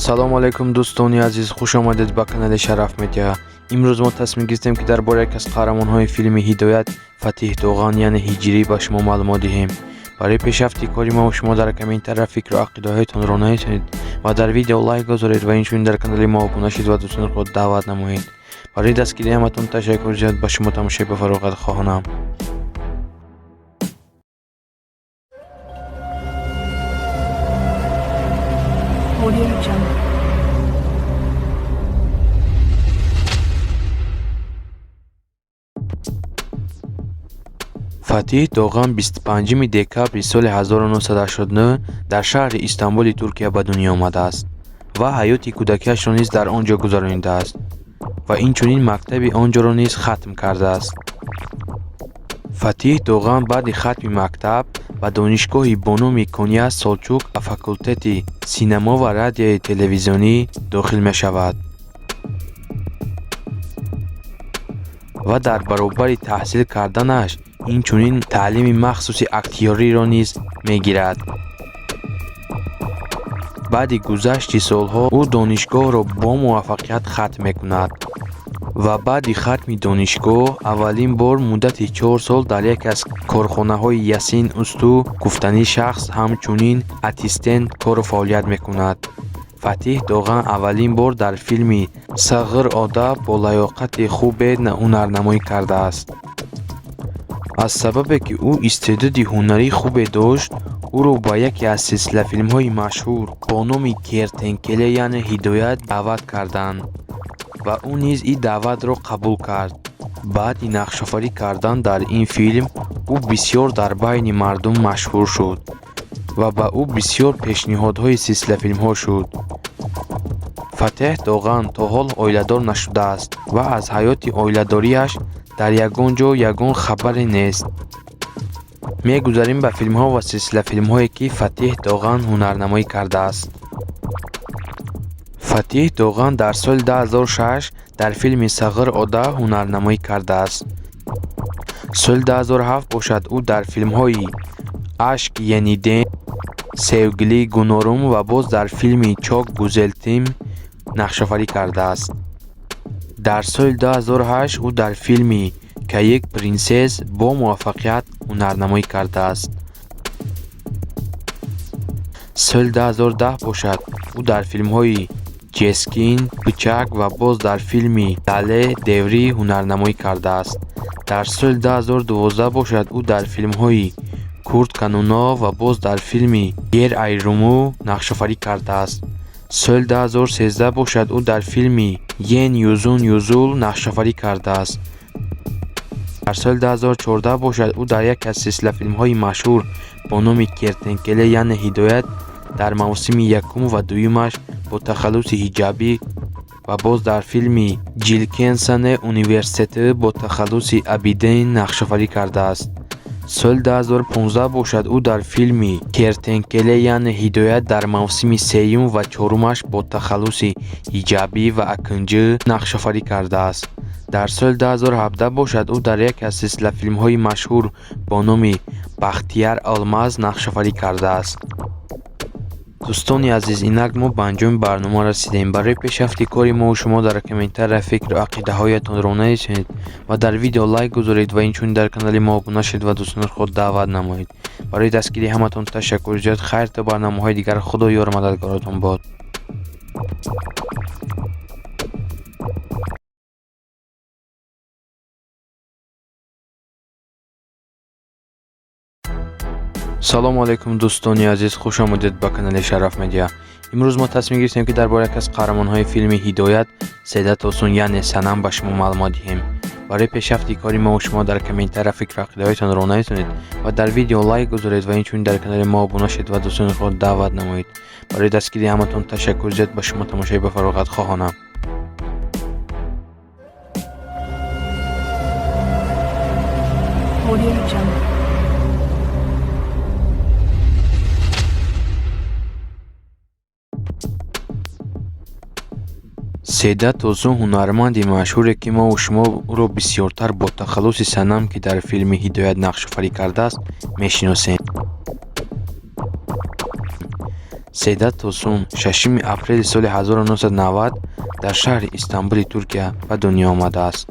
Салому алайкум, дӯстони азиз, хуш омадед ба канали Шараф Медиа. Имрӯз мо тасмим гирифтем, ки дар бораи яке аз қаҳрамонҳои филми Ҳидоят, Фатиҳ Доған, яъне Ҳиҷрӣ, ба шумо маълумот диҳем. Барои пешрафти кори мо шумо дар комментария фикру ақидаҳоятонро нависонед ва дар видео лайк гузоред ва инчунин дар канали мо обуна шед ва дӯстони худ даъват намоед. Барои дастгирии ҳаматон ташаккур зиёд. Ба шумо тамошои бафароғат хоҳонам. Audio Jungle. Фатиҳ Доған 25 декабри соли 1989 дар шаҳри Истанбули Туркия ба дунё омадааст ва ҳаёти кӯдакиашро низ дар он ҷо гузаронидааст ва инчунин мактаби он ҷоро низ хатм кардааст. Фатиҳ Доған баъди хатми мактаб ба донишгоҳи бо номи Кония Солчук ба факултети синамо ва радиои телевизионӣ дохил мешавад ва дар баробари таҳсил карданаш инчунин таълими махсуси актёриро низ мегирад. Баъди гузашти солҳо ӯ донишгоҳро бо муваффақият хатм мекунад ва баъди хатми донишгоҳ аввалин бор муддати 4 сол дар яке аз корхонаҳои Ясин Усту гуфтанӣ шахс ҳамчунин ассистент кору фаъолият мекунад. Фатиҳ Доған аввалин бор дар филми Сағир Ода бо лаёқати хубе ҳунарнамоӣ кардааст. Аз сабабе ки ӯ истеъдоди ҳунарии хубе дошт, ӯро ба яке аз силсилафилмҳои машҳур бо номи Кертенкеле, яъне Ҳидоят, даъват карданд ва ӯ низ ин даъватро қабул кард. Баъди нақшофарӣ кардан дар ин филм ӯ бисёр дар байни мардум машҳур шуд ва ба ӯ бисёр пешниҳодҳои силсилафилмҳо шуд. Фатеҳ Доған то ҳол оиладор нашудааст ва аз ҳаёти оиладориаш дар ягон ҷо ягон хабаре нест. Мегузарем ба филмҳо ва силсилафилмҳое, ки Фатиҳ Доған ҳунарнамоӣ кардааст. Фатиҳ Доған дар соли 2006 дар филми Сағир Ода ҳунарнамоӣ кардааст. Соли 2007 бошад, ӯ дар филмҳои Ашк Ениден, Севгили Гунорум ва боз дар филми Чок Гузелтим нақшофарӣ кардааст. Дар соли 2008 ӯ дар филми Кайик Принсесс бо муваффақият ҳунарнамоӣ кардааст. Соли 2010 бошад, ӯ дар филмҳои Ҷескин, Бычак ва боз дар филми Дале Деврӣ ҳунарнамоӣ кардааст. Дар соли 2012 бошад, ӯ дар филмҳои Курт Кануно ва боз дар филми Ер Айруму нақшофарӣ кардааст. Соли 2013 бошад, ӯ дар филми Йен Юзун Юзул нақшофарӣ кардааст. Дар соли 2014 бошад, ӯ дар яке аз силсилафилмҳои машҳур бо номи Кертенкеле, яъне Ҳидоят, дар мавсими якум ва дуюмаш бо тахаллуси Ҳиҷабӣ ва боз дар филми Жилкенсане Университети бо тахаллуси Абидин нақшофарӣ кардааст. Соли 2015 бошад, ӯ дар филми Кертенкеле, яъне Ҳидоят, дар мавсими сеюм ва чорумаш бо тахаллуси Ҳиҷабӣ ва Акинҷӣ нақшофарӣ кардааст. Дар соли 2017 бошад, ӯ дар яке аз силсилафилмҳои машҳур бо номи Бахтияр Олмаз нақшофарӣ кардааст. Дӯстони азиз, инак мо ба анҷоми барнома расидем. Барои пешрафти кори мо шумо дар комментария фикру ақидаҳоятонро нависонед ва дар видео лайк гузоред ва инчунин дар канали мо обуна шед ва дӯстони худ даъват намоед. Барои дастгирии ҳаматон ташаккур зиёд. Хайр, то барномаҳои дигар, Худо ёру мададгоротон бод. Салому алайкум, дӯстони азиз, хуш омадед ба канали Шараф Медиа. Имрӯз мо тасмим гирифтем, ки дар бораи яке аз қаҳрамонҳои филми Ҳидоят, Седа Тосун, яъне Санам, ба шумо маълумот диҳем. Барои пешрафти кори мо шумо дар комментария фикру ақидаҳоятонро нависонед ва дар видео лайк гузоред ва инчунин дар канали мо обуна шед ва дӯстони худ даъват намоед. Барои дастгирии ҳаматон ташаккур зиёд. Ба шумо тамошои бафароғат хоҳонам. Audio Jungle. Седа Тосун ҳунарманди машҳуре, ки мову шумо ӯро бисёртар бо тахаллуси Санам, ки дар филми Ҳидоят нақшофарӣ кардааст, мешиносем. Седат Тосун 6 апрели соли 1990 дар шаҳри Истанбули Туркия ба дунё омадааст.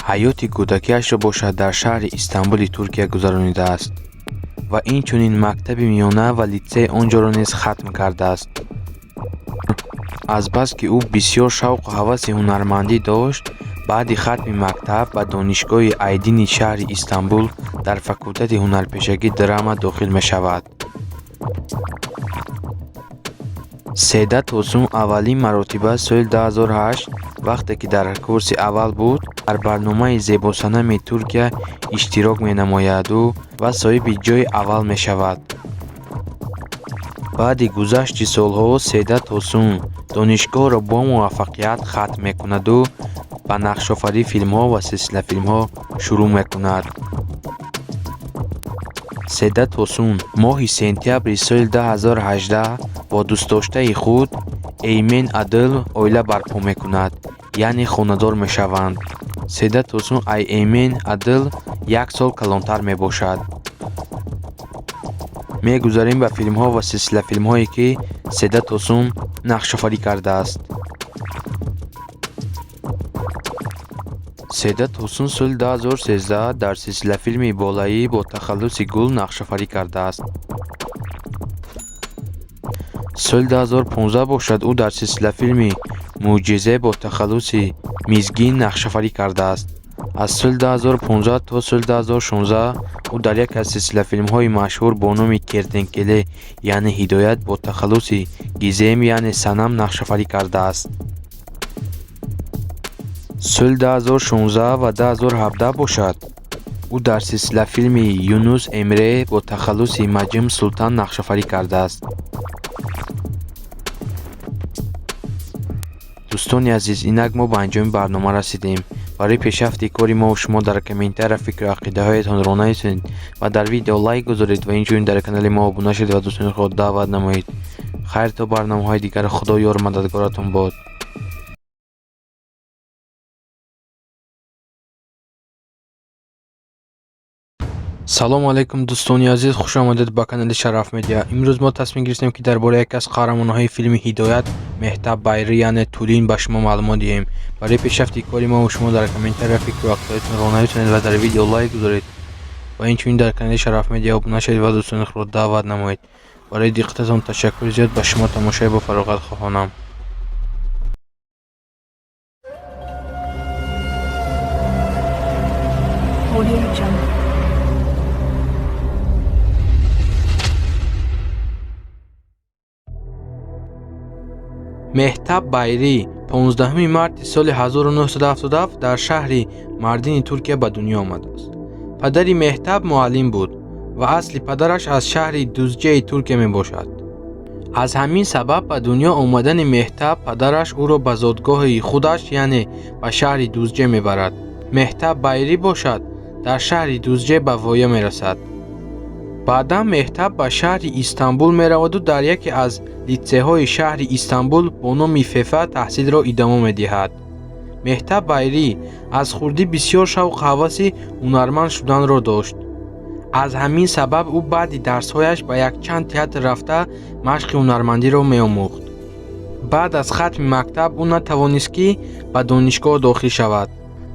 Ҳаёти кӯдакиашро бошад дар шаҳри Истанбули Туркия гузаронидааст ва инчунин мактаби миёна ва литсейи он ҷоро низ хатм кардааст. Азбаски ӯ бисёр шавқу ҳаваси ҳунармандӣ дошт, баъди хатми мактаб ба донишгоҳи Айдини шаҳри Истанбул дар факултети ҳунарпешагӣ драма дохил мешавад. Седат Тосун аввалин маротиба соли 2008, вақте ки дар курси аввал буд, дар барномаи Зебосанами Туркия иштирок менамояду ва соҳиби ҷойи аввал мешавад. Баъди гузашти солҳо Седат Тосун донишгоҳро бо муваффақият хатм мекунаду ба нақшофарии филмҳо ва силсилафилмҳо шурӯъ мекунад. Седат Тосун моҳи сентябри соли 2018 бо дӯстдоштаи худ Эймен Адыл оила барпо мекунад, яъне хонадор мешаванд. Седат Тосун аз Эймен Адыл як сол калонтар мебошад. Мегузарем ба филмҳо ва силсилафилмҳое, ки Седат Тосун нақшофарӣ кардааст. Седат Тосун соли 2013 дар силсилафилми Болаӣ бо тахаллуси Гул нақшофарӣ кардааст. Соли 2015 бошад, ӯ дар силсилафилми Мӯъҷизе бо тахаллуси Мизгин нақшофарӣ кардааст. Аз соли 2015 то соли 2016 ӯ дар яке аз силсилафилмҳои машҳур бо номи Кертенкеле, яъне Ҳидоят, бо тахаллуси Гизем, яъне Санам нақшофарӣ кардааст. Соли 2016 ва 2017 бошад, ӯ дар силсилафилми Юнус Эмре бо тахаллуси Маҷм Султан нақшофарӣ кардааст. Дӯстони азиз, инак мо ба анҷоми барнома расидем. Барои пешрафти кори мо шумо дар комментария фикру ақидаҳоятонро нависед ва дар видео лайк гузоред ва инчунин дар канали мо обуна шавед ва дӯстони худро даъват намоед. Хайр, то барномаҳои дигар, Худо ёру мададгоратон бод. Салому алайкум, дӯстони азиз, хуш омадед ба канали Шараф Медиа. Имрӯз мо тасмим гирифтем, ки дар бораи яке аз қаҳрамонҳои филми Ҳидоят, Меҳтаб Байрӣ, яъне Тулин, ба шумо маълумот диҳем. Барои пешрафти кори мо шумо дар комментария фикру ақидаҳоятонро нависонед ва дар видео лайк гузоред ва инчунин дар канали Шараф Медиа обуна шавед ва дӯстони худро даъват намоед. Барои диққататон ташаккури зиёд, ба шумо тамошои бо фароғат хоҳонам. Audio Jungle. Меҳтаб Байрӣ 15 марти соли 1977 дар шаҳри Мардини Туркия ба дунё омадааст. Падари Меҳтаб муаллим буд ва асли падараш аз шаҳри Дузҷаи Туркия мебошад. Аз ҳамин сабаб ба дунё омадани Меҳтаб падараш ӯро ба зодгоҳи худаш, яъне ба шаҳри Дузҷе мебарад. Меҳтаб Байрӣ бошад дар шаҳри Дузҷе ба воя мерасад. Баъдан Меҳтаб ба шаҳри Истанбул мераваду дар яке аз литсейҳои шаҳри Истанбул бо номи Фефа таҳсилро идома медиҳад. Меҳтаб Байрӣ аз хурдӣ бисёр шавқу ҳаваси ҳунарманд шуданро дошт. Аз ҳамин сабаб ӯ баъди дарсҳояш ба якчанд театр рафта машқи ҳунармандиро меомӯхт. Баъд аз хатми мактаб ӯ натавонист, ки ба донишгоҳ дохил шавад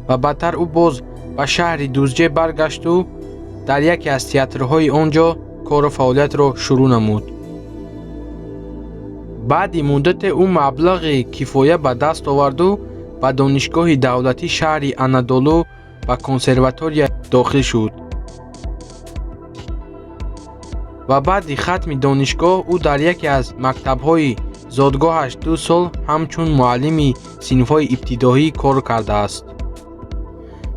ва баъдтар ӯ боз ба шаҳри Дузҷе баргашту дар яке аз театрҳои он ҷо кору фаъолиятро шурӯъ намуд. Баъди муддате ӯ маблағи кифоя ба даст оварду ба донишгоҳи давлатии шаҳри Анадолу ба консерватория дохил шуд. Ва баъди хатми донишгоҳ ӯ дар яке аз мактабҳои зодгоҳаш 2 сол ҳамчун муаллими синфҳои ибтидоӣ кор кардааст.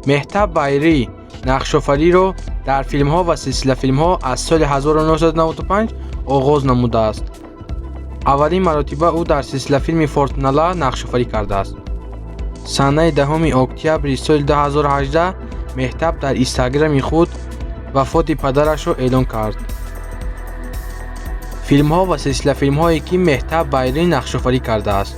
Меҳтаб Байрӣ нақшофариро дар филмҳо ва силсилафилмҳо аз соли 1995 оғоз намудааст. Аввалин маротиба ӯ дар силсилафилми Фортунала нақшофарӣ кардааст. Санаи 10 октябри соли 2018 Меҳтаб дар инстаграми худ вафоти падарашро эълон кард. Филмҳо ва силсилафилмҳое, ки Меҳтаб Байрӣ нақшофарӣ кардааст.